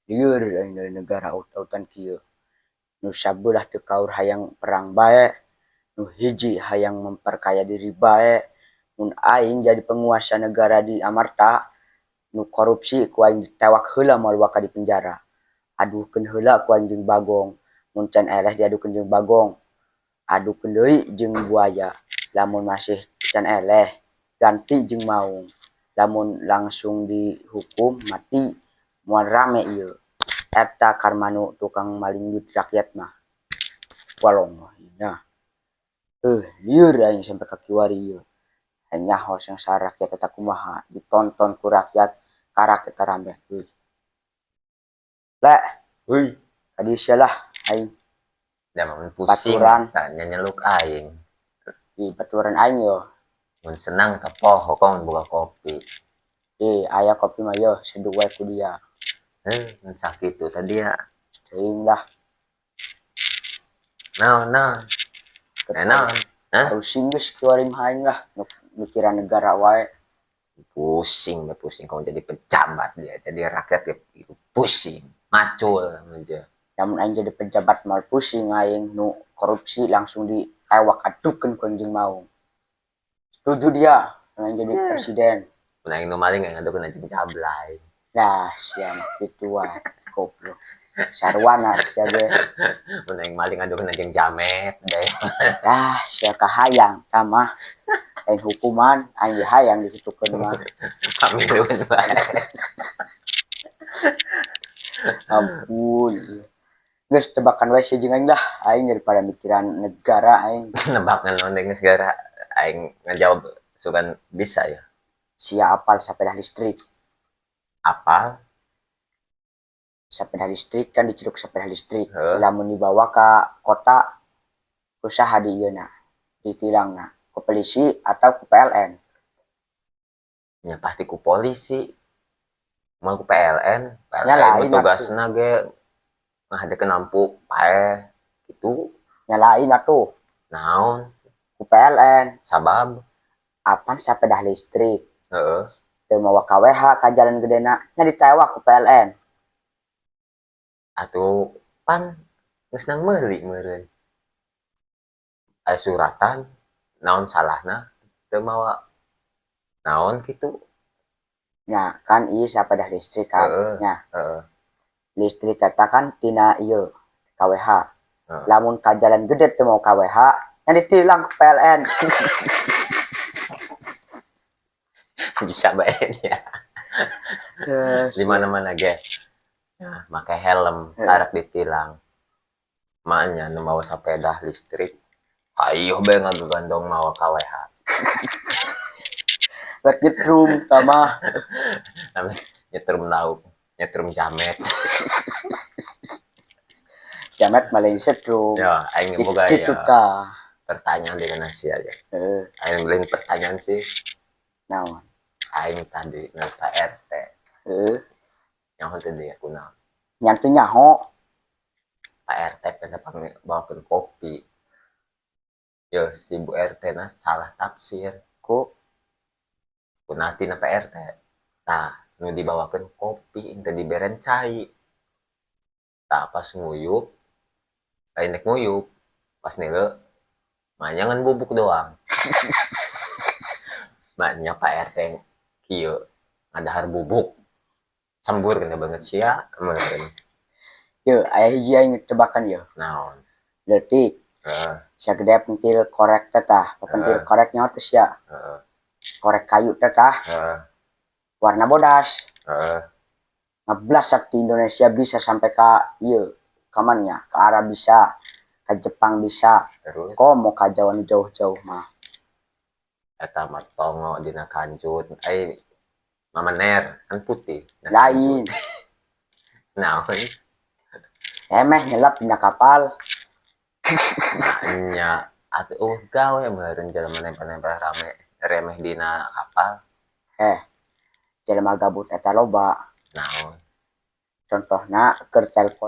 Lieur aing dari negara aut-autan kieu. Nu sabelah teu kaur hayang perang bae, nu hiji hayang memperkaya diri bae. Mun aing jadi penguasa negara di Amarta, nu korupsi ku aing ditewak heula moal waka di penjara. Aduhkeun heula ku aing jeung Bagong, mun can eleh diadukeun jeung Bagong, adukeun deui jeung buaya. Lamun masih can eleh, ganti jeung maung. Lamun langsung dihukum mati, moal rame ieu. Eta karma nu tukang maling duit rakyat mah. Walong nya. Lieur aing sampe ka kiwari ieu. Aing nyaho sangsara rakyat eta kumaha, ditonton ku rakyat, karak eta rame. Le, Heuy, ka dieu sia lah aing. Da mun pusing Baturan. Tah nyeluk aing. Ih, baturan aing yo. Mun senang teh poho kong boga kopi. Ih, aya kopi mah yo, seduh wae ku dia. Heuh, mun sakitu tadi ya. Teuing lah. Naon naon? Eh, naon? Hah? Pusing geus kiwari mah aing lah, mikiran negara wae. Pusing, dah pusing kau jadi pejabat dia, jadi rakyat ya itu pusing, macul aja. Lamun aing jadi pejabat mal pusing aing, nu korupsi langsung ditewak, adukeun ku anjing maung. Setuju dia aing jadi presiden. Mun aing nu maling aing adukeun anjing jablay. Nah, sia mah kitu wae, goblok. Sarwana sia ge. Mun aing maling adukeun anjing jamet deh. Ah, sia kahayang tah mah. Lain hukuman, aing ge hayang dikitukeun mah. Pamiluan bae. Ampun. Geus tebakan wae sia jeung aing lah, aing daripada mikiran negara aing. Nebak naon deui geus gara aing ngajawab sugan bisa ya. Sia apal sepeda listrik? Apal? Sepeda listrik kan diceruk sepeda listrik. Heuh. Lamun dibawa ka kota ku saha di ieuna? Ditilangna ku polisi atau ku PLN? Ya pasti ku polisi. Moal ku PLN, Nya PLN mah lain atuh. Tugasna ge ngahadekeun lampu paeh kitu. Nya lain atuh. Naon? Ku PLN. Sabab? Apan sepeda listrik Heeh. teu mawa KWH ka jalan gedena nya ditewak ku PLN. Atuh pan geus nang meuli meureun. Aya suratan naon salahna teu mawa naon kitu. Nya kan ieu sepeda listrik kan nya. Heeh. Listrik eta kan tina ieu KWH. Heeh. Lamun ka jalan gede teu mawa KWH nya ditilang ku PLN. Bisa bae nya. Di mana-mana ge. Nah, make helm arek ditilang. Maenya nu mawa sepeda listrik hayoh bae ngagandong mawa KWH. Rek nyetrum tah mah. Nyetrum lauk, nyetrum jamet. Jamet mah lain setrum. Ya, aing boga Kitu ya tah. Pertanyaan dengan sia ya. Heeh. Aing lain pertanyaan sih. Naon? Aing tadi ngerta RT. Heeh. Yang teu dia kunaon? Nya teu nyaho. Pak RT pengen bawakeun kopi. Yo si Bu RT na salah tafsir. Ku? Ku na Pak RT. Tah, nu dibawakeun kopi teu diberen cai. Tah pas nguyup, lain nek nguyup, pas nileu mah ngan bubuk doang. Maknya Pak RT kieu ngadahar bubuk. Sembur kena banget sia meureun. Ye, aya hiji aing tebakan ye. Naon? Leutik. Heeh. Sagede pentil korek teh tah, pentil korek nyaho teh sia? Heeh. Korek kayu teh tah. Heeh. Warna bodas. Heeh. Ngeblasak di Indonesia bisa sampai ka ieu ka mana nya, ke Arab bisa, ke Jepang bisa. Terus? Komo ka Jawa nu jauh-jauh mah. Eta mah tongo dina kancut. Ai mamener kan putih. Nah, Lain. Naon? Emeh nyelap dina kapal. Nya atuh oh gawe meureun jelema nempel-nempel rame remeh dina kapal. Eh, jelema gabut eta loba. Naon? Contohna keur telepon.